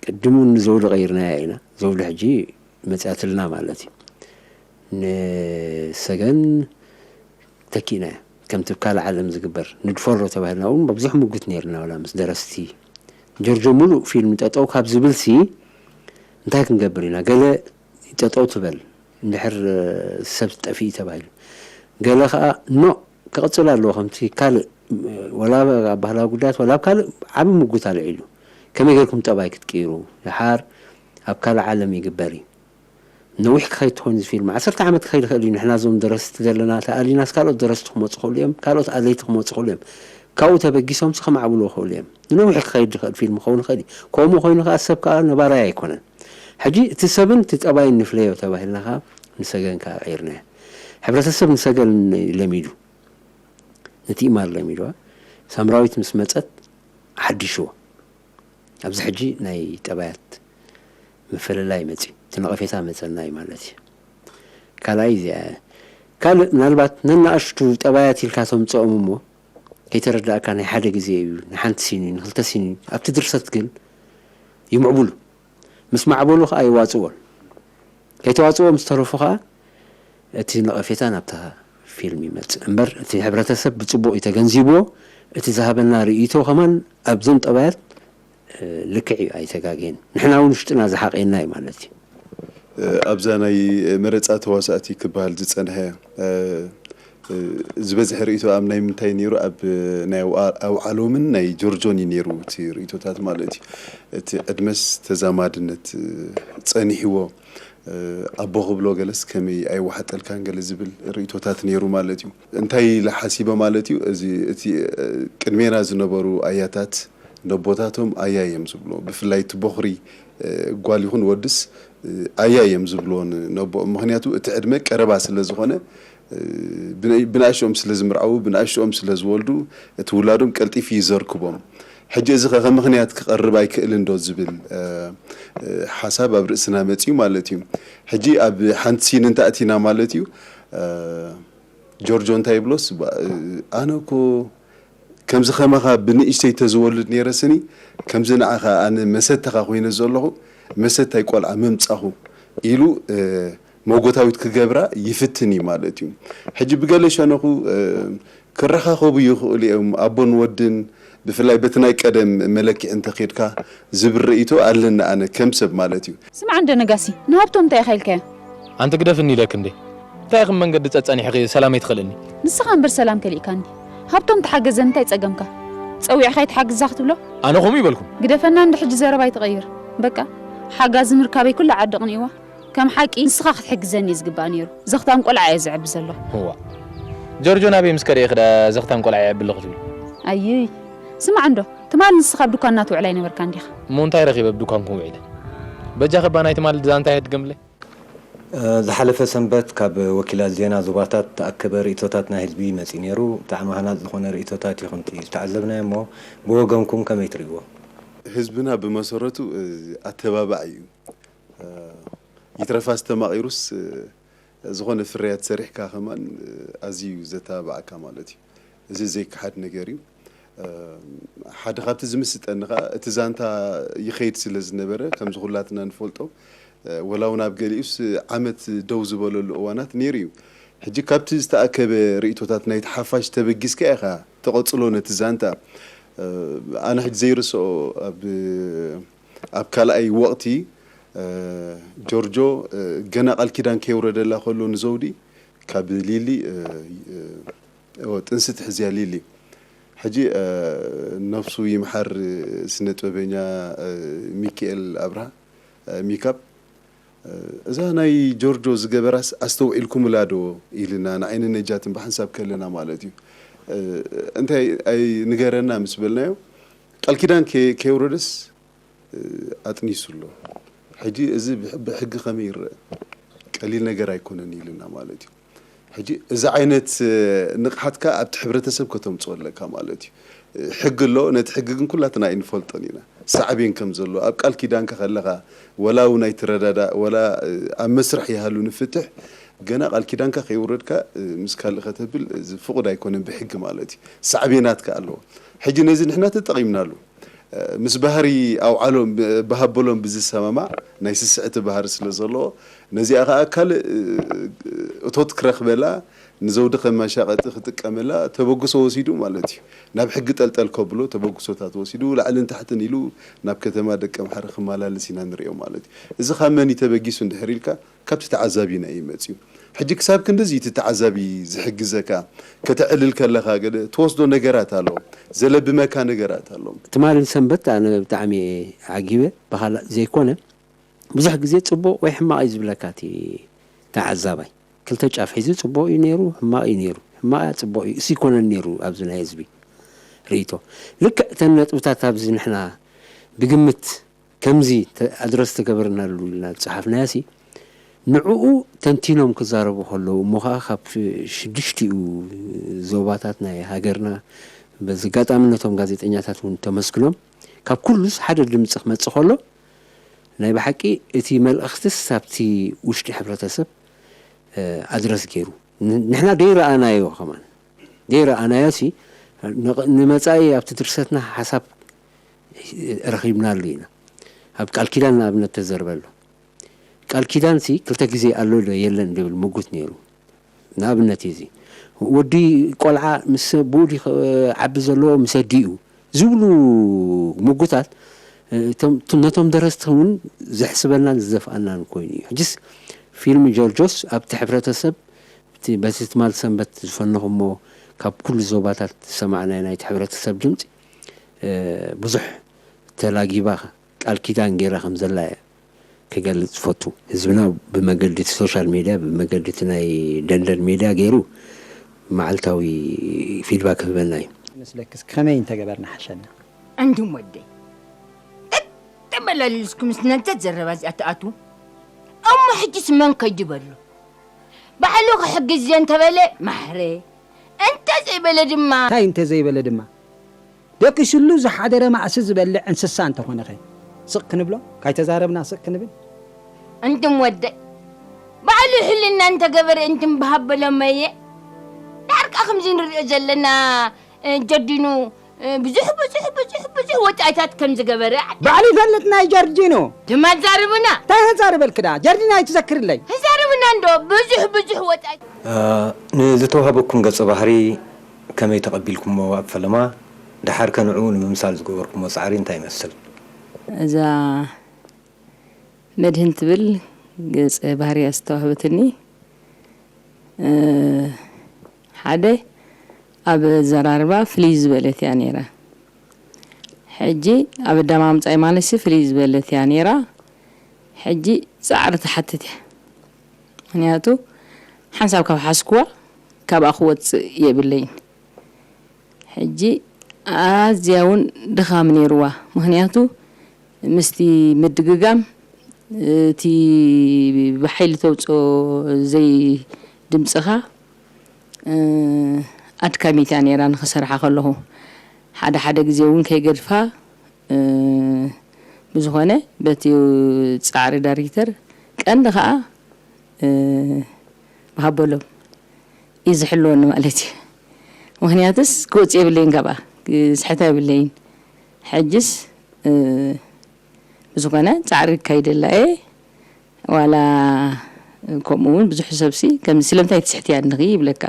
ቅድም እውን ንዘውዲ ቀይርናያ ኢና። ዘውዲ ሕጂ መፅያትልና ማለት እዩ። ንሰገን ተኪእናያ ከምቲ ካልእ ዓለም ዝግበር ንድፈሮ ተባሂልና እውን ብዙሕ ምጉት ነይርና። ዋላ ምስ ደረስቲ ጆርጆ ሙሉእ ፊልም ጠጠው ካብ ዝብል ሲ እንታይ ክንገብር ኢና? ገለ ጠጠው ትበል እንድሕር ሰብ ጠፊኡ ተባሂሉ፣ ገለ ከዓ ኖ ክቕፅል ኣለዎ ከምቲ ካልእ ዋላ ኣብ ባህላዊ ጉዳያት ዋላ ኣብ ካልእ ዓብ ምጉት ኣልዒሉ ከመይ ገርኩም ጠባይ ክትቅይሩ? ደሓር ኣብ ካልእ ዓለም ይግበር እዩ። ነዊሕ ክኸይድ ትኾን እዚ ፊልም ዓሰርተ ዓመት ክኸይድ ይኽእል እዩ። ንሕና እዞም ደረስቲ ዘለና ተኣሊናስ ካልኦት ደረስቲ ክመፁ ክእሉ እዮም፣ ካልኦት ኣለይቲ ክመፁ ክእሉ እዮም። ካብኡ ተበጊሶም ሲ ከማዕብልዎ ክእሉ እዮም። ንነዊሕ ክኸይድ ዝኽእል ፊልም ክኸውን ይኽእል እዩ። ከምኡ ኮይኑ ከዓ ሰብ ከዓ ነባራይ ኣይኮነን። ሕጂ እቲ ሰብን እቲ ጠባይን ንፍለዮ ተባሂልና ከዓ ንሰገን ከዓ ቀይርናዮ። ሕብረተሰብ ንሰገን ለሚዱ፣ ንትኢማር ለሚድዋ። ሳምራዊት ምስ መፀት ሓዲሽዎ። ኣብዚ ሕጂ ናይ ጠባያት ምፍልላይ መፅዩ፣ እቲ ነቐፌታ መፀና እዩ ማለት እዩ። ካልኣይ እዚኣ እያ። ካልእ ምናልባት ነናእሽቱ ጠባያት ኢልካ ተምፅኦም እሞ ከይተረዳእካ ናይ ሓደ ግዜ እዩ፣ ንሓንቲ ሲን እዩ፣ ንክልተ ሲን እዩ። ኣብቲ ድርሰት ግን ይምዕብሉ። ምስ ማዕበሉ ከዓ ይዋፅዎን። ከይተዋፅዎም ዝተረፉ ከዓ እቲ ነቐፌታ ናብታ ፊልም ይመፅእ እምበር እቲ ሕብረተሰብ ብፅቡቕ እዩ ተገንዚብዎ። እቲ ዝሃበና ርእይቶ ከማን ኣብዞም ጠባያት ልክዕ እዩ ኣይተጋግየን። ንሕና እውን ውሽጥና ዝሓቐየና እዩ ማለት እዩ። ኣብዛ ናይ መረፃ ተዋሳእቲ ክበሃል ዝፀንሐ ዝበዝሐ ርእይቶ ኣብ ናይ ምንታይ ነይሩ? ኣብ ናይ ኣውዓሎምን ናይ ጆርጆን እዩ ነይሩ እቲ ርእይቶታት ማለት እዩ። እቲ ዕድመስ ተዛማድነት ፀኒሕዎ ኣቦ ክብሎ ገለስ ከመይ ኣይወሓጠልካን ገለ ዝብል ርእይቶታት ነይሩ ማለት እዩ። እንታይ ኢለ ሓሲበ ማለት እዩ፣ እዚ እቲ ቅድሜና ዝነበሩ ኣያታት ነቦታቶም ኣያ እዮም ዝብሎ። ብፍላይ እቲ ቦኽሪ ጓል ይኹን ወድስ ኣያ እዮም ዝብልዎ ነቦኦም። ምኽንያቱ እቲ ዕድመ ቀረባ ስለ ዝኾነ ብንኣሽኦም ስለ ዝምርዓዉ ብንኣሽኦም ስለ ዝወልዱ እቲ ውላዶም ቀልጢፉ እዩ ዘርክቦም። ሕጂ እዚ ከ ምኽንያት ክቐርብ ኣይክእልን ዶ ዝብል ሓሳብ ኣብ ርእስና መፅዩ ማለት እዩ። ሕጂ ኣብ ሓንቲ ሲን እንተኣቲና ማለት እዩ ጆርጆ እንታይ ይብሎስ ኣነ እኮ ከምዚ ከማኻ ብንእሽተይ ተዝወልድ ነይረ ስኒ፣ ከምዚ ንዓኻ ኣነ መሰታኻ ኮይነ ዘለኹ፣ መሰታይ ቆልዓ ምምጻኹ ኢሉ፣ እ፣ መጎታዊት ክገብራ ይፍትን እዩ ማለት እዩ። ሕጂ ብገለ ሸነኹ፣ እ፣ ክረኻኸቡ ይኽእሉ እዮም፣ ኣቦን ወድን፣ ብፍላይ በቲ ናይ ቀደም መለክዒ እንተኺድካ ዝብል ርእይቶ ኣለኒ ኣነ ከም ሰብ ማለት እዩ። ስምዓ እንደ ነጋሲ፣ ንሃብቶም እንታይ ኢኻ ኢልካዮ? ኣንቲ ግደፍኒ ኢለክ እንዴ? እንታይ ኢኽም መንገዲ ጸጸኒሕኺ ሰላመይ ትኸልእኒ? ንስኻ እምበር ሰላም ከሊእካኒ። ሃብቶም ተሓገዘ እንታይ ጸገምካ? ጸዊዕኻ ይትሓግዛ ክትብሎ? ኣነ ከምኡ ይበልኩም። ግደፈና እንደ ሕጂ ዘረባ ይትቐይር። በቃ፣ ሓጋዚ ምርካበይ ኩላ ዓዲ ቅንእዋ። ከም ሓቂ ንስኻ ክትሕግዘኒ እዩ ዝግባእ ነይሩ። ዘኽታም ቆልዓ እየ ዘዕቢ ዘለኹ። እዋ። ጆርጆ ናበይ ምስ ከደ ኢኺ ደኣ ዘኽታም ቆልዓ የዕቢ ኣለኹ ትብሊ? ኣይይ። ስማዕ እንዶ፣ ትማሊ ንስኻ ኣብ ድኳንና ትውዕል ኣይነበርካን ዲኻ? እሞ እንታይ ረኺበ ኣብ ድኳንኩም ውዒለ? በጃኺ እባ ናይ ትማሊ ዛንታ የድግምለይ። እ፣ ዝሓለፈ ሰንበት ካብ ወኪላት ዜና ዞባታት ዝተኣከበ ርእይቶታት ናይ ህዝቢ መጺኡ ነይሩ። ብጣዕሚ ሃናጺ ዝኾነ ርእይቶታት እዩ ከምቲ ዝተዓዘብናዮ እሞ ብወገንኩም ከመይ ትርእይዎ? ህዝብና ብመሰረቱ፣ እ፣ ኣተባባዒ እዩ። እ፣ ይትረፍ ኣስተማቒሩስ፣ እ፣ ዝኾነ ፍርያት ሰሪሕካ ከማን፣ እ፣ ኣዝዩ እዩ ዘተባብዓካ ማለት እዩ። እዚ ዘይከሓድ ነገር እዩ። እ፣ ሓደ ካብቲ ዝምስጠኒ ኸኣ እቲ ዛንታ ይኸይድ ስለ ዝነበረ፣ ከምዚ ኩላትና ንፈልጦ፣ እ፣ ወላ እውን ኣብ ገሊኡስ ዓመት ደው ዝበለሉ እዋናት ነይሩ እዩ። ሕጂ ካብቲ ዝተኣከበ ርእይቶታት ናይቲ ሓፋሽ ተበጊስካ ኢኻ ተቐጽሎ ነቲ ዛንታ። እ፣ ኣነ ሕጂ ዘይርስኦ ኣብ ኣብ ካልኣይ ወቕቲ፣ እ፣ ጆርጆ፣ እ፣ ገና ቃል ኪዳን ከየውረደላ ከሎ ንዘውዲ ካብ ሊሊ፣ እ፣ እ፣ ኦ፣ ጥንሲ ትሕዝያ ሊሊ። ሕጂ፣ እ፣ ነፍሱ ይምሓር ስነ ጥበበኛ፣ እ፣ ሚካኤል ኣብርሃ፣ እ፣ ሚካብ፣ እ፣ እዛ ናይ ጆርጆ ዝገበራስ ኣስተውዒልኩምላ ዶ ኢልና ንዓይኒ ነጃትን ብሓንሳብ ከለና ማለት እዩ። እ፣ እንታይ ኣይ ንገረና ምስ በልናዮ ቃል ኪዳን ከ-፣ ከየውረደስ ኣጥኒሱ ኣሎ። ሕጂ እዚ ብሕ-፣ ብሕጊ ከመይ ይረአ? ቀሊል ነገር ኣይኮነን ኢልና ማለት እዩ። ሕጂ እዚ ዓይነት፣ እ፣ ንቕሓትካ ኣብቲ ሕብረተሰብ ከተምጽኦ ኣለካ ማለት እዩ። እ፣ ሕጊ ኣሎ፣ ነቲ ሕጊ ግን ኩላትና ኣይንፈልጦን ኢና። ሳዕቤን ከም ዘሎ፣ ኣብ ቃል ኪዳንካ ከለኻ፣ ወላ እውን ኣይትረዳዳእ፣ ወላ፣ እ፣ ኣብ መስርሕ ይሃሉ ንፍትሕ፣ ገና ቃል ኪዳንካ ከይውረድካ፣ እ፣ ምስ ካልእ ከተብል፣ እዚ ፍቑድ ኣይኮነን ብሕጊ ማለት እዩ። ሳዕቤናት ከ ኣለዎ። ሕጂ ነዚ ንሕና ተጠቒምናሉ። ምስ ባህሪ ኣውዓሎም፣ ብሃበሎም ብዝሰማማዕ ናይ ስስዕቲ ባህሪ ስለ ዘለዎ፣ ነዚኣ ኸኣ ካልእ እቶት ክረኽበላ፣ ንዘውዲ ከም መሻቐጢ ክጥቀመላ ተበግሶ ወሲዱ ማለት እዩ። ናብ ሕጊ ጠልጠል ከብሎ ተበግሶታት ወሲዱ፣ ላዕልን ታሕትን ኢሉ ናብ ከተማ ደቀምሓረ ክመላለስ ኢና ንሪኦ ማለት እዩ። እዚ ካብ መን እዩ ተበጊሱ እንድሕር ኢልካ፣ ካብቲ ተዓዛቢ ኢና እዩ መጺኡ። ሕጂ ክሳብ ክንድዚ እቲ ተዓዛቢ ዝሕግዘካ፣ ከተዕልል ከለኻ ገለ ትወስዶ ነገራት ኣሎ፣ ዘለብመካ ነገራት ኣሎ። ትማሊ ሰንበት ኣነ ብጣዕሚ እየ ዓጊበ፣ ብኻልእ ዘይኮነ ብዙሕ ግዜ ጽቡቕ ወይ ሕማቕ እዩ ዝብለካ እቲ ተዓዛባይ። ክልተ ጫፍ ሒዙ ጽቡቕ እዩ ነይሩ፣ ሕማቕ እዩ ነይሩ። ሕማቕ እያ ጽቡቕ እዩ፣ እሱ ይኮነን ነይሩ ኣብዚ ናይ ህዝቢ ርእይቶ። ልክዕ እተን ነጥብታት ኣብዚ ንሕና ብግምት ከምዚ ተ-፣ ኣድረስ ተገበርናሉ ኢልና ዝጸሓፍናዮሲ፣ ንዕኡ ተንቲኖም ክዛረቡ ከለዉ፣ እሞ ኸኣ ካብ ሽ-፣ ሽዱሽቲኡ ዞባታት ናይ ሃገርና፣ በዚ ኣጋጣሚ ነቶም ጋዜጠኛታት እውን ተመስግኖም። ካብ ኩሉስ ሓደ ድምጺ ክመጽእ ከሎ፣ ናይ ብሓቂ እቲ መልእኽትስ ኣብቲ ውሽጢ ሕብረተሰብ፣ እ፣ ኣድረስ ገይሩ። ን-፣ ንሕና ደይረኣናዮ ከማን፣ ደይረኣናዮሲ፣ ንቕ-፣ ንመጻኢ ኣብቲ ድርሰትና ሓሳብ ረኺብናሉ ኢና። ኣብ ቃል ኪዳን ንኣብነት ተዘርበ ኣሎ። ቃል ኪዳንሲ ክልተ ግዜ ኣሎ ዶ የለን ዝብል ምጉት ነይሩ። ንኣብነት እዩ እዚ። ወዲ ቆልዓ ምስ ኣቦኡ ድዩ ክዓቢ ዘለዎ ምስ ኣዲኡ ዝብሉ ምጉታት፣ እቶም፣ ነቶም ደረስቲ እውን ዘሕስበናን ዝዘፍኣናን ኮይኑ እዩ። ሕጅስ ፊልም ጆርጆስ ኣብቲ ሕብረተሰብ፣ እቲ በቲ ትማል ሰንበት ዝፈነኹሞ ካብ ኩሉ ዞባታት ዝሰማዕናዮ ናይቲ ሕብረተሰብ ድምፂ፣ እ፣ ብዙሕ ተላጊባ ቃል ኪዳን ገይራ ከም ዘላ እየ ክገልጽ ዝፈቱ። ህዝብና ብመገዲ እቲ ሶሻል ሜድያ፣ ብመገዲ እቲ ናይ ደንደን ሜድያ ገይሩ መዓልታዊ ፊድባክ ክህበና እዩ። መስለክስ ከመይ እንተገበርና ሓሸና? ኣንቱም ወደይ፣ ተተመላሊስኩም ምስ ነንተ ዘረባ እዚኣ ትኣትዉ? እሞ ሕጂስ መን ከይዱ በሎ? ባዕሉ ክሕግዝ እየ እንተበለ ማሕረ፣ እንተ ዘይበለ ድማ እንታይ እንተ ዘይበለ ድማ? ደቂሱሉ ዝሓደረ ማእሲ ዝበልዕ እንስሳ እንተኾነኸ? ስቕ ክንብሎ? ካይተዛረብና ስቕ ክንብል? እንቱም ወደይ፣ ባዕሉ ሕልና እንተገበረ እንቱም ብሃበሎመየ። ዳርቃ ከምዚ ንሪኦ ዘለና እ፣ ጀርዲኑ፣ እ፣ ብዙሕ፣ ብዙሕ፣ ብዙሕ፣ ብዙሕ ወጻኢታት ከም ዝገበረ። ባዕሉ ይፈልጥ ናይ ጀርዲኑ። ድማ ዛርብና። እንታይ ተዛርበልክዳ? ጀርዲኑ ኣይትዘክርለይ። ተዛርብና እንዶ ብዙሕ፣ ብዙሕ ወጻኢ። እ፣ ንዝተዋህበኩም ገጸ ባህሪ ከመይ ተቐቢልኩሞ ኣብ ፈለማ? ደሓር ከ ንዕኡ ንምምሳል ዝገበርኩሞ ጻዕሪ እንታይ ይመስል? እዛ መድህን ትብል ገጸ ባህሪ እያ ዝተዋህበትኒ። እ፣ ሓደ ኣብ ኣዘራርባ ፍልይ ዝበለት እያ ነይራ። ሕጂ ኣብ ኣደማምጻይ ማለትሲ ፍልይ ዝበለት እያ ነይራ። ሕጂ ጻዕሪ ትሓትት እያ። ምኽንያቱ ሓንሳብ ካብ ሓዝኩዋ ካብኣ ክወጽእ የብለይን። ሕጂ ኣዝያ እውን ድኻም ነይርዋ። ምኽንያቱ ምስቲ ምድግጋም እቲ ብሓይሊ ተውፅኦ ዘይ ድምፅኻ፣ እ፣ ኣድካሚት እያ ነይራ ንኽሰርሓ ከለኹ። ሓደ ሓደ ግዜ እውን ከይገድፋ፣ እ፣ ብዝኾነ በቲ ጻዕሪ ዳይሬክተር ቀንዲ ኸዓ፣ እ፣ ብሃበሎም እዩ ዝሕልወኒ ማለት እዩ። ምኽንያቱስ ክወጽእ የብለይን ካብኣ፣ ክስሕታ የብለይን። ሕጅስ፣ እ፣ ብዝኾነ ጻዕሪ ይካይደላ እየ። ዋላ ከምኡ እውን ብዙሕ ሰብሲ ከምዚ ስለምንታይ ትስሕትያ እንድኺ ይብለካ፣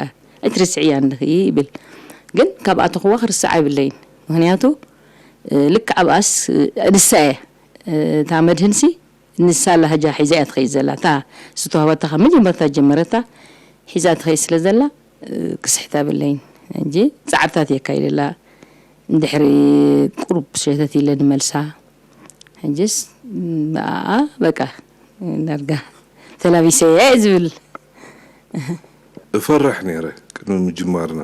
ኣይትርስዕያ እንድኺ ይብል። ግን ካብኣ ተኽዋ ክርስዓ የብለይን። ምኽንያቱ፣ እ፣ ልክዕ ኣብኣስ፣ እ፣ ንሳ እያ፣ እ፣ እታ መድህንሲ ንሳ ላህጃ ሒዛ እያ ትኸይድ ዘላ። እታ ዝተዋህበታ ካብ መጀመርታ ጀመረታ ሒዛ ትኸይድ ስለ ዘላ፣ እ፣ ክስሕታ የብለይን። ሕጂ ጻዕርታት የካይደላ። እንድሕሪ ቁሩብ ሸተት ኢለ ንመልሳ። ሕጅስ ብኣኣ በቃ ዳርጋ ተላቢሰ እየ ዝብል። እፈርሕ ነይረ ቅድሚ ምጅማርና።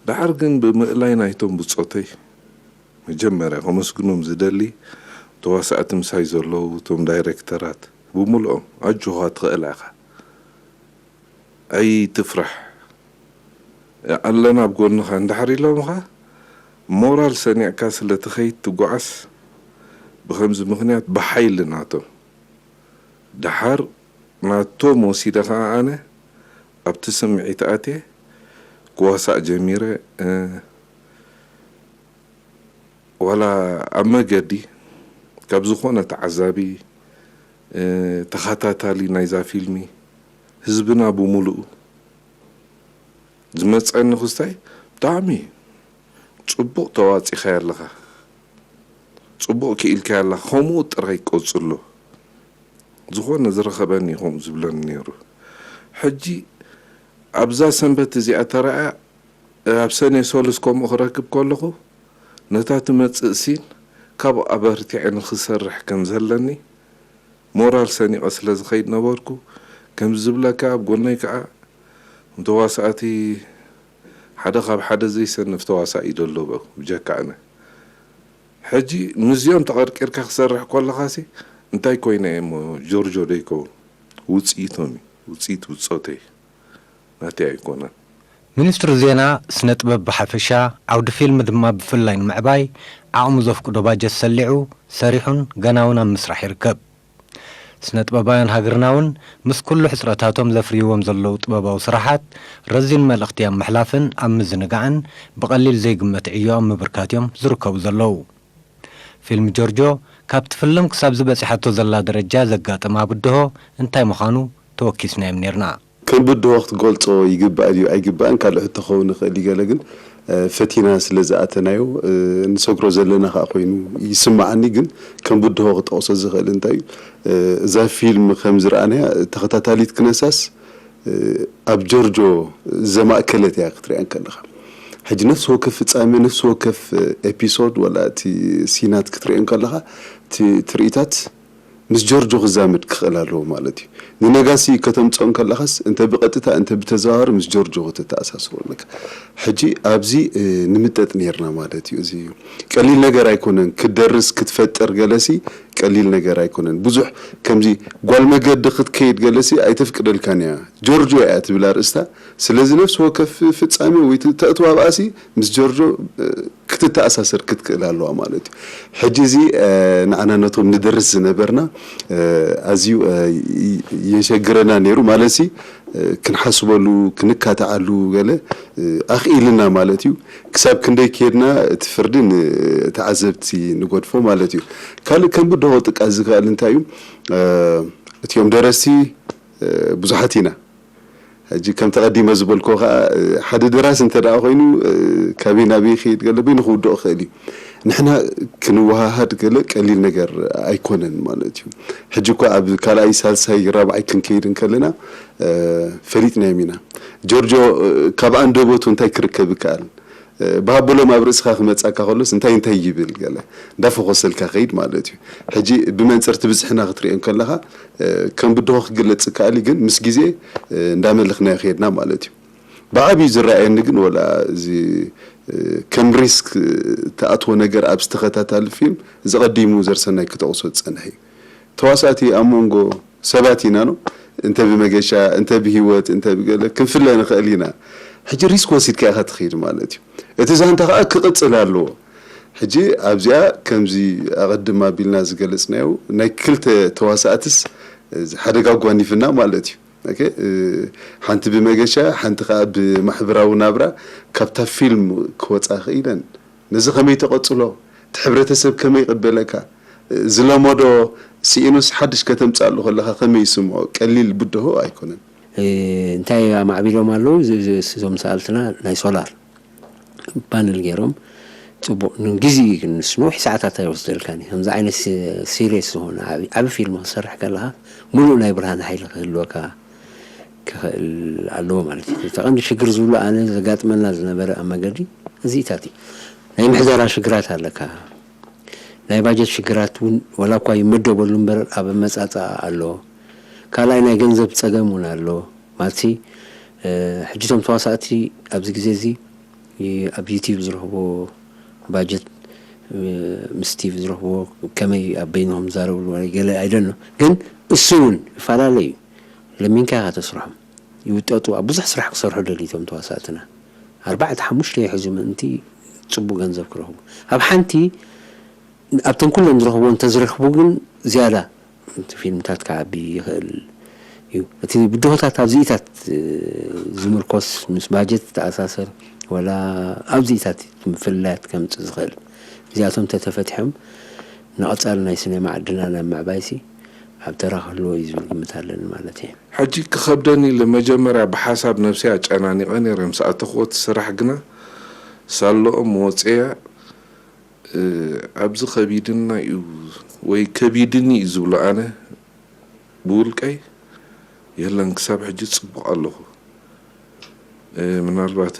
ደሓር ግን ብምእላይ ናይቶም ብጾተይ መጀመርያ ከመስግኖም ዝደሊ ተዋሳእቲ ምሳይ ዘለዉ እቶም ዳይሬክተራት ብምልኦም፣ ኣጆኻ ትኽእላ ኢኻ። ኣይትፍራሕ፣ ኣለና ኣብ ጎንኻ እንድሕር ኢሎምኻ፣ ሞራል ሰኒዕካ ስለ ትኸይድ ትጓዓዝ፣ ብኸምዚ ምኽንያት ብሓይሊ ናቶም። ደሓር ናቶም ወሲደ ኸዓ ኣነ ኣብቲ ስምዒት ኣትየ ክዋሳእ ጀሚረ። እ፣ ዋላ ኣብ መገዲ ካብ ዝኾነ ተዓዛቢ፣ እ፣ ተኸታታሊ ናይዛ ፊልሚ፣ ህዝብና ብምሉኡ ዝመጸኒ ክስታይ፣ ብጣዕሚ ጽቡቕ ተዋጺኻያ ኣለኻ፣ ጽቡቕ ክኢልካያ ኣለኻ፣ ከምኡ ጥራይ ቀጽሎ። ዝኾነ ዝረኸበኒ ከምኡ ዝብለኒ ነይሩ። ሕጂ ኣብዛ ሰንበት እዚኣ ተራእያ፣ ኣብ ሰኔ ሰሉስ ከምኡ ክረክብ ከለኹ፣ ነታ ትመጽእ ሲን ካብኡ ኣበርቲዐ ንኽሰርሕ ከም ዘለኒ ሞራል ሰኒቐ ስለ ዝኸይድ ነበርኩ። ከምዚ ዝብለካ፣ ኣብ ጎነይ ከኣ ተዋሳእቲ ሓደ ካብ ሓደ ዘይሰንፍ ተዋሳኢ እዩ ዘሎ፣ ብጀካ ኣነ። ሕጂ ምስዚኦም ተቐርቂርካ ክሰርሕ ከለኻሲ፣ እንታይ ኮይነ እየ እሞ፣ ጆርጆ ዶ ይከውን? ውጽኢቶም እዩ፣ ውጽኢት ብጾተይ፣ ናተይ ኣይኮነን። ሚኒስትሪ ዜና፣ ስነ ጥበብ ብሓፈሻ፣ ዓውዲ ፊልም ድማ ብፍላይ ንምዕባይ ዓቕሙ ዘፍቅዶ ባጀት ሰሊዑ ሰሪሑን ገና እውን ኣብ ምስራሕ ይርከብ። ስነ ጥበባውያን ሃገርና እውን ምስ ኩሉ ሕጽረታቶም ዘፍርይዎም ዘለዉ ጥበባዊ ስራሓት ረዚን መልእኽቲ ኣብ ምሕላፍን ኣብ ምዝንጋዕን ብቐሊል ዘይግመት ዕዮ ኣብ ምብርካት እዮም ዝርከቡ ዘለዉ። ፊልም ጆርጆ ካብ ትፍለም ክሳብ ዝበጺሓቶ ዘላ ደረጃ ዘጋጠማ ብድሆ እንታይ ምዃኑ ተወኪስናዮም ኔርና። ከም ብድሆ ክትገልጾ ይግባእ ድዩ ኣይግባእን ካልእ ሕቶ ክኸውን ይኽእል እዩ። ገለ ግን፣ እ፣ ፈቲና ስለ ዝኣተናዮ፣ እ፣ ንሰግሮ ዘለና ከኣ ኮይኑ ይስምዓኒ። ግን ከም ብድሆ ክጠቕሶ ዝኽእል እንታይ እዩ፣ እ፣ እዛ ፊልም ከም ዝረኣናያ ተኸታታሊት ክነሳስ፣ እ፣ ኣብ ጆርጆ ዘማእከለት እያ ክትሪኣ እንከለኻ። ሕጂ ነፍሲ ወከፍ ፍጻሜ፣ ነፍሲ ወከፍ ኤፒሶድ፣ ወላ እቲ ሲናት ክትሪኦ እንከለኻ፣ እቲ ትርኢታት ምስ ጆርጆ ክዛመድ ክኽእል ኣለዎ ማለት እዩ። ንነጋሲ ከተምጽኦ እንከለኻስ፣ እንተ ብቐጥታ፣ እንተ ብተዘዋዋሪ ምስ ጆርጆ ከተተኣሳስሮ ኣለካ። ሕጂ ኣብዚ፣ እ፣ ንምጠጥ ኔርና ማለት እዩ። እዚ ቀሊል ነገር ኣይኮነን። ክትደርስ፣ ክትፈጥር ገለሲ ቀሊል ነገር ኣይኮነን። ብዙሕ ከምዚ ጓል መገዲ ክትከይድ ገለሲ ኣይተፍቅደልካን እያ። ጆርጆ እያ ትብል ኣርእስታ። ስለዚ ነፍሲ ወከፍ ፍጻሜ ወይ ት-፣ ተእትዋ ብኣሲ ምስ ጆርጆ፣ እ፣ ክትተኣሳሰር ክትክእል ኣለዋ ማለት እዩ። ሕጂ እዚ ንዓና ነቶም ንደርስ ዝነበርና ኣዝዩ የሸግረና ነይሩ። ማለትሲ ክንሓስበሉ፣ ክንካትዓሉ ገለ ኣኽኢልና ማለት እዩ። ክሳብ ክንደይ ከድና እቲ ፍርዲ ንተዓዘብቲ ንገድፎ ማለት እዩ። ካልእ ከም ብድሆ ጥቃስ ዝከኣል እንታይ እዩ? እቲኦም ደረስቲ ብዙሓት ኢና። ሕጂ ከም ተቐዲመ ዝበልኮ ከኣ ሓደ ደራሲ እንተ ደኣ ኮይኑ ካበይ ናበይ ይኸይድ ገለ በይኑ ክውድኦ ይኽእል እዩ። ንሕና ክንወሃሃድ ገለ ቀሊል ነገር ኣይኮነን ማለት እዩ። ሕጂ እኳ ኣብ ካልኣይ፣ ሳልሳይ፣ ራብዓይ ክንከይድ እንከለና ፈሊጥናዮም ኢና። ጆርጆ ካብ ኣንደበቱ እንታይ ክርከብ ይከኣል? ብሃበሎም ኣብ ርእስኻ ክመጻካ ከሎስ እንታይ እንታይ ይብል ገለ እንዳፈኾሰልካ ከይድ ማለት እዩ። ሕጂ ብመንጽር ትብዝሕና ክትሪኦ ከለኻ ከም ብድሆ ክግለጽ ይከኣል እዩ፣ ግን ምስ ግዜ እንዳመለኽናዮ ከይድና ማለት እዩ። ብዓብዩ ዝረኣየኒ ግን ወላ እዚ ከም ሪስክ ትኣትዎ ነገር ኣብ ዝተኸታታሊ ፊልም እዚ ቀዲሙ ዘርሰናይ ክጠቕሶ ዝጸንሐ እዩ። ተዋሳእቲ ኣብ መንጎ ሰባት ኢና ነው። እንተ ብመገሻ፣ እንተ ብህይወት፣ እንተ ብገለ ክንፍለ ንኽእል ኢና። ሕጂ ሪስክ ወሲድካ ኢኻ ትኸይድ ማለት እዩ። እቲ ዛንታ ከኣ ክቕጽል ኣለዎ። ሕጂ ኣብዚኣ ከምዚ ኣቐድም ኣቢልና ዝገለጽናዮ ናይ ክልተ ተዋሳእትስ ሓደጋ ኣጓኒፍና ማለት እዩ። ኦኬ፣ ሓንቲ ብመገሻ ሓንቲ ከኣ ብማሕበራዊ ናብራ ካብታ ፊልም ክወጻ ክኢለን። ነዚ ከመይ ተቐጽሎ? እቲ ሕብረተሰብ ከመይ ይቕበለካ? ዝለመዶ ስኢኑስ ሓድሽ ከተምጻሉ ከለኻ ከመይ ይስምዖ? ቀሊል ብድሆ ኣይኮነን። እንታይ ኣማዕቢሎም ኣለዉ እዞም ሰኣልትና? ናይ ሶላር ፓነል ገይሮም ጽቡቕ ንግዜ ንስ ነዊሕ ሰዓታት ኣይወስደልካን እዩ። ከምዚ ዓይነት ሲሪየስ ዝኾነ ዓቢ ፊልም ክሰርሕ ከለኻ ምሉእ ናይ ብርሃን ሓይሊ ክህልወካ ክኽእል ኣለዎ ማለት እዩ። እቲ ቀንዲ ሽግር ዝብሎ ኣነ ዘጋጥመና ዝነበረ ኣብ መገዲ እዚኢታት እዩ። ናይ ምሕደራ ሽግራት ኣለካ። ናይ ባጀት ሽግራት እውን ዋላ እኳ ይመደበሉ እምበር ኣብ ኣመጻጽኣ ኣሎ። ካልኣይ ናይ ገንዘብ ጸገም እውን ኣሎ። ማለትሲ ሕጂ እቶም ተዋሳእቲ ኣብዚ ግዜ እዚ ኣብ ዩቲዩብ ዝረኽቦ ባጀት ምስ ቲቪ ዝረኽቦ ከመይ ኣብ በይንኹም ዝዛረብሉ ገለ ኣይደኖ ግን እሱ እውን ይፈላለ እዩ። ለሚንካ ኢኻ ተስርሖም ይውጠጡ ኣብ ብዙሕ ስራሕ ክሰርሑ ደልዩ እቶም ተዋሳእትና ኣርባዕተ ሓሙሽተ ይሕዙ ምእንቲ ጽቡቅ ገንዘብ ክረኽቡ ኣብ ሓንቲ ኣብተን ኩለን ዝረኽቦ እንተዝረኽቡ ግን ዝያዳ እቲ ፊልምታት ክዓቢ ይኽእል እዩ። እቲ ብድሆታት ኣብዚኢታት ዝምርኮስ ምስ ባጀት ዝተኣሳሰር ዋላ ኣብዚኢታት ምፍልላያት ከምጽእ ዝኽእል እዚኣቶም ተተፈቲሖም ንቐጻሊ ናይ ሲኔማ ዓድና ናብ ምዕባይሲ ኣብ ተራ ክህልዎ እዩ ዝብል ግምት ኣለኒ ማለት እየ። ሕጂ ክኸብደኒ ኢለ መጀመርያ ብሓሳብ ነብሰይ ኣጨናኒቐ ነይረ ምስ ኣተኽዎ እቲ ስራሕ ግና ሳልኦም ወጽየ ኣብዚ ከቢድና እዩ ወይ ከቢድኒ እዩ ዝብሎ ኣነ ብውልቀይ የለን ክሳብ ሕጂ ጽቡቕ ኣለኹ ምናልባት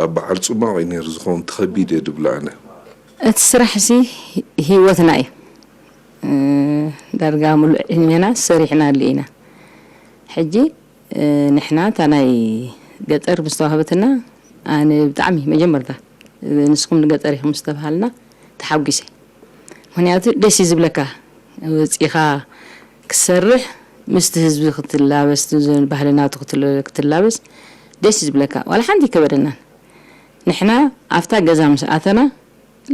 ኣብ በዓል ጽማቕ እዩ ነይሩ ዝኸውን ተኸቢድ እየ ድብሎ ኣነ። እቲ ስራሕ ሲ ሂወትና እዩ። ዳርጋ ሙሉእ ዕድሜና ሰሪሕናሉ ኢና። ሕጂ ንሕና እታ ናይ ገጠር ምስ ተዋህበትና ኣነ ብጣዕሚ መጀመርታ ንስኹም ንገጠር ኢኹም ምስ ተባሃልና ተሓጒሰ። ምኽንያቱ ደስ እዩ ዝብለካ ወፂኻ ክትሰርሕ ምስቲ ህዝቢ ክትላበስ ባህሊ ናቱ ክትላበስ ደስ እዩ ዝብለካ ዋላ ሓንቲ ይከበደናን ንሕና ኣብታ ገዛ ምስ ኣተና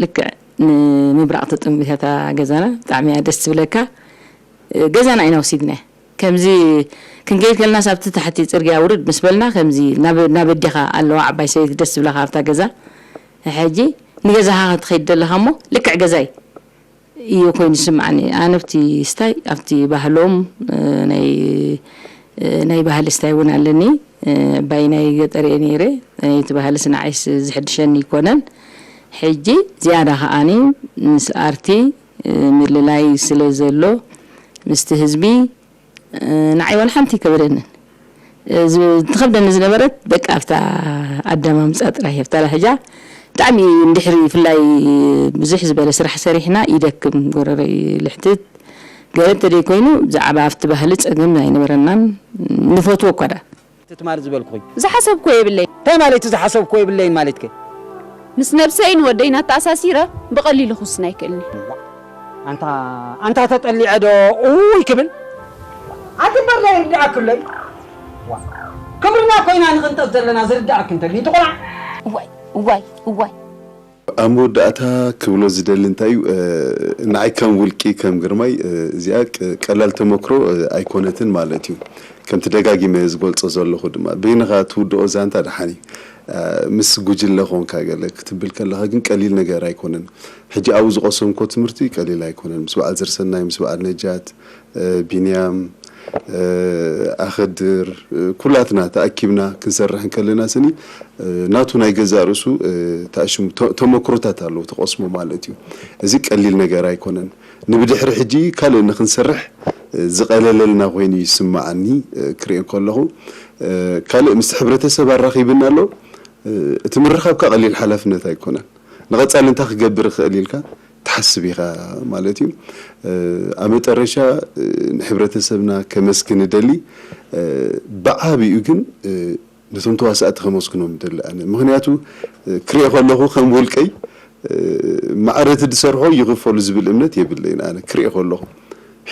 ልክዕ ንምብራቕ ተጠንቢታ እታ ገዛና ብጣዕሚ እያ ደስ ትብለካ ገዛና ኢና ወሲድናያ ከምዚ ክንከይድ ከለናስ ኣብቲ ታሕቲ ፅርግያ ውርድ ምስ በልና ከምዚ ናብ ኣዴኻ ኣለዋ ዓባይ ሰበይቲ ደስ ትብለኻ ኣብታ ገዛ ሕጂ ንገዛኻ ክትኸይድ ደለኻ እሞ ልክዕ ገዛይ እዩ ኮይኑ ዝስምዓኒ ኣነ ኣብቲ ስታይ ኣብቲ ባህሎም ናይ ናይ ባህሊ ስታይ እውን ኣለኒ ዕባይ ናይ ገጠር እየ ነይረ እቲ ባህልስ ንዓይስ ዝሕድሸኒ ይኮነን ሕጂ ዝያዳ ከዓኒ ምስ ኣርቲ ምልላይ ስለ ዘሎ ምስቲ ህዝቢ ንዓይ ዋላ ሓንቲ ኣይከበደንን ትኸብደኒ ዝነበረት በቃ ኣብታ ኣዳማምፃ ጥራይ ኣብታ ላህጃ ብጣዕሚ እንድሕሪ ብፍላይ ብዙሕ ዝበለ ስራሕ ሰሪሕና ይደክም ጎረረይ ልሕትት ገለ እንተደይ ኮይኑ ብዛዕባ ኣብቲ ባህሊ ፀገም ኣይነበረናን ንፈትዎ እኳ ደኣ እቲ ትማል ዝበልኩኺ ዝሓሰብኩዎ የብለይን እንታይ ማለት እዩ ዝሓሰብኩዎ የብለይን ማለትከ ምስ ነብሰይን ወደይን ኣተኣሳሲረ ብቐሊሉ ክውስን ኣይክእልን እየ ኣንታ ኣንታ ተጠሊዐ ዶ ኡይ ክብል ኣቲ እምበር ዘይርድኣክለይ ክብርና ኮይና ንኽንጠፍ ዘለና ዝርድኣክ እንተልዩ ትቑላዕ እዋይ እዋይ እዋይ። ኣብ መወዳእታ ክብሎ ዝደሊ እንታይ እዩ፣ ንዓይ ከም ውልቂ ከም ግርማይ እዚኣ ቀላል ተመክሮ ኣይኮነትን ማለት እዩ። ከምቲ ደጋጊመ ዝገልፆ ዘለኹ ድማ በይንኻ ትውድኦ ዛንታ ደሓን እዩ። ምስ ጉጅለ ኾንካ ገለ ክትብል ከለኻ ግን ቀሊል ነገር ኣይኮነን። ሕጂ ኣብኡ ዝቐሰምኮ ትምህርቲ ቀሊል ኣይኮነን። ምስ በዓል ዘርሰናይ፣ ምስ በዓል ነጃት፣ ቢንያም፣ ኣኸድር፣ ኩላትና ተኣኪብና ክንሰርሕ እንከለና ስኒ ናቱ ናይ ገዛእ ርእሱ ተኣሽሙ ተመክሮታት ኣለዉ ተቐስሞ ማለት እዩ። እዚ ቀሊል ነገር ኣይኮነን። ንብድሕሪ ሕጂ ካልእ ንክንሰርሕ ዝቐለለልና ኮይኑ ይስምዓኒ ክሪኦ ከለኹ። ካልእ ምስ ሕብረተሰብ ኣራኺብና ኣሎ። እቲ ምርኻብካ ቀሊል ሓላፍነት ኣይኮነን። ንቐጻሊ እንታይ ክገብር እኽእል ኢልካ ትሓስብ ኢኻ ማለት እዩ። ኣብ መጠረሻ ንሕብረተሰብና ከመስግን እደሊ። ብዓቢኡ ግን ነቶም ተዋሳእቲ ከመስግኖም እደሊ ኣነ። ምኽንያቱ ክሪኦ ከለኹ ከም ውልቀይ ማዕረ እቲ ዝሰርሖ ይኽፈሉ ዝብል እምነት የብለይን ኣነ ክሪኦ ከለኹ።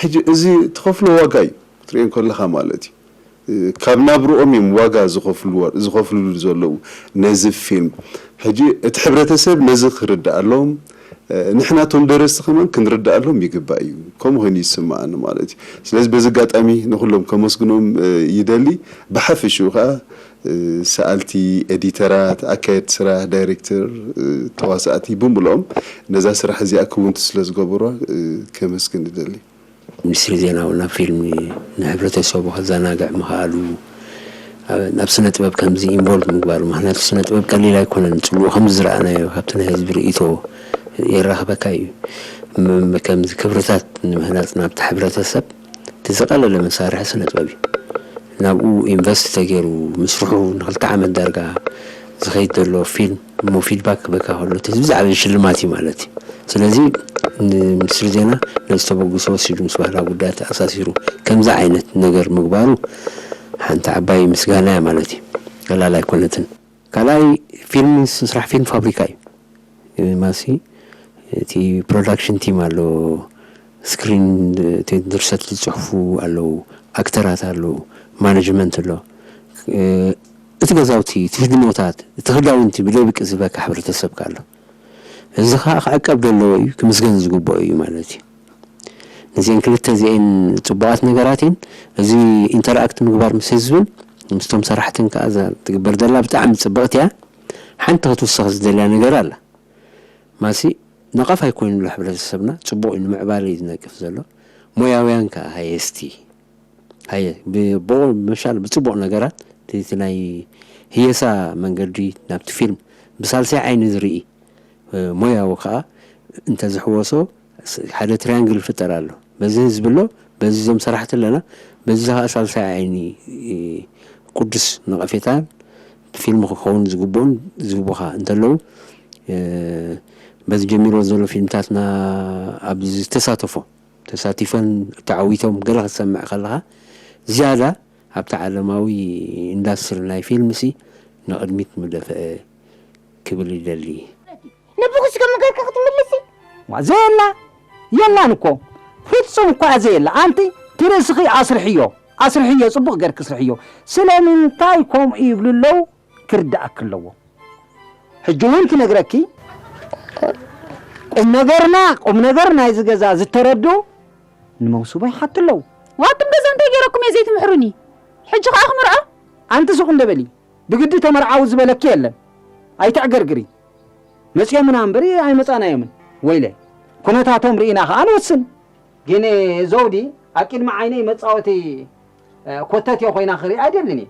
ሕጂ እዚ ትኸፍሎ ዋጋ እዩ ክትሪኦ ከለኻ ማለት እዩ። ካብ ናብርኦም እዮም ዋጋ ዝኸፍልዎ- ዝኸፍልሉ ዘለዉ ነዚ ፊልም። ሕጂ እቲ ሕብረተሰብ ነዚ ክርድኣሎም ንሕና እቶም ደረስቲ ከማን ክንርድኣሎም ይግባእ እዩ። ከምኡ ኮይኑ ይስምዓኒ ማለት እዩ። ስለዚ በዚ ኣጋጣሚ ንኩሎም ከመስግኖም ይደሊ። ብሓፈሽኡ ከዓ ሰኣልቲ፣ ኤዲተራት፣ ኣካየድ ስራሕ፣ ዳይሬክተር፣ ተዋሳእቲ ብምልኦም ነዛ ስራሕ እዚኣ ክውንቲ ስለ ዝገበሯ ከመስግን ይደሊ። ሚኒስትሪ ዜና እውን ኣብ ፊልም ንሕብረተሰቡ ከዘናግዕ ምኽኣሉ ናብ ስነ ጥበብ ከምዚ ኢንቮልቭ ምግባሩ ምክንያቱ ስነ ጥበብ ቀሊል ኣይኮነን። ፅልኡ ከምዚ ዝረኣናዮ ካብቲ ናይ ህዝቢ ርእይቶ የራኽበካ እዩ። ከምዚ ክብርታት ንምህናፅ ናብቲ ሕብረተሰብ እቲ ዝቐለለ መሳርሒ ስነ ጥበብ እዩ። ናብኡ ኢንቨስት ተገይሩ ምስርሑ ንክልተ ዓመት ዳርጋ ዝኸይድ ዘሎ ፊልም እሞ ፊድባክ ክበካ ከሎ እቲ ብዛዕባ ሽልማት እዩ ማለት እዩ። ስለዚ ንሚኒስትሪ ዜና ነዚ ተበግሶ ወሲዱ ምስ ባህላዊ ጉዳያት ተኣሳሲሩ ከምዚ ዓይነት ነገር ምግባሩ ሓንቲ ዓባይ ምስጋና እያ ማለት እዩ። ቀላል ኣይኮነትን። ካልኣይ ፊልም ምስራሕ ፊልም ፋብሪካ እዩ። ማሲ እቲ ፕሮዳክሽን ቲም ኣሎ፣ ስክሪን ድርሰት ዝፅሕፉ ኣለዉ፣ ኣክተራት ኣለዉ፣ ማነጅመንት ኣሎ። እቲ ገዛውቲ፣ እቲ ህድሞታት፣ እቲ ክዳውንቲ ብደብቂ ዝበካ ሕብረተሰብካ ኣሎ። እዚ ከዓ ክዕቀብ ዘለዎ እዩ፣ ክምስገን ዝግብኦ እዩ ማለት እዩ። ነዚአን ክልተ እዚአን ፅቡቃት ነገራት እየን። እዚ ኢንተርኣክት ምግባር ምስ ህዝብን ምስቶም ሰራሕትን ከዓ እዛ ትግበር ዘላ ብጣዕሚ ፅብቅቲ እያ። ሓንቲ ክትውሰኽ ዝደልያ ነገር ኣላ። ማሲ ነቐፋይ ኮይኑ ኣሎ ሕብረተሰብና ፅቡቅ እዩ ንምዕባለ እዩ ዝነቅፍ ዘሎ። ሞያውያን ከዓ ሃየስቲ ሃየ ብቦ መሻል ብፅቡቅ ነገራት እቲ ናይ ህየሳ መንገዲ ናብቲ ፊልም ብሳልሳይ ዓይኒ ዝርኢ ሞያዊ ከዓ እንተዝሕወሶ ሓደ ትሪያንግል ይፍጠር ኣሎ። በዚ ህዝቢ ኣሎ፣ በዚ እዞም ሰራሕቲ ኣለና፣ በዚ ከዓ ሳልሳይ ዓይኒ ቁዱስ ነቐፌታን ፊልም ክኸውን ዝግብኡን ዝህቡኻ እንተለዉ በዚ ጀሚርዎ ዘሎ ፊልምታትና ኣብ ዝተሳተፎ ተሳቲፈን ተዓዊቶም ገለ ክትሰምዕ ከለኻ ዝያዳ ኣብቲ ዓለማዊ ኢንዳስትሪ ናይ ፊልም ሲ ንቕድሚት ምደፍአ ክብል ይደሊ። ነብኹስ ከም ገርካ ክትምልሲ ዋ ዘየላ የላን እኮ ፍጹም እኮ እያ ዘየላ። ኣንቲ ትርእስኺ ኣስርሕዮ ኣስርሕዮ ጽቡቕ ገርክ ስርሕዮ። ስለምንታይ ከምኡ ይብሉ ኣለዉ ክርድኣክ ኣለዎ። ሕጂ እውን ክነግረኪ ቁም ነገርና ቁም ነገር ናይዚ ገዛ ዝተረድኡ ንመውስቦ ይሓቱ ኣለዉ። ዋትም ገዛ እንታይ ገይረኩም እየ ዘይትምሕሩኒ ሕጂ ከዓ ክምርዖ ኣንቲ ሱቕ እንደ በሊ ብግዲ ተመርዓዊ ዝበለኪ የለን ኣይትዕገርግሪ መፅኦምና እምበሪ ኣይመፃናዮምን ወይለ ኩነታቶም ርኢና ከዓ ንወስን ግን ዘውዲ ኣብ ቅድሚ ዓይነይ መፃወቲ ኮተት እየ ኮይና ክርኢ ኣይደልን እየ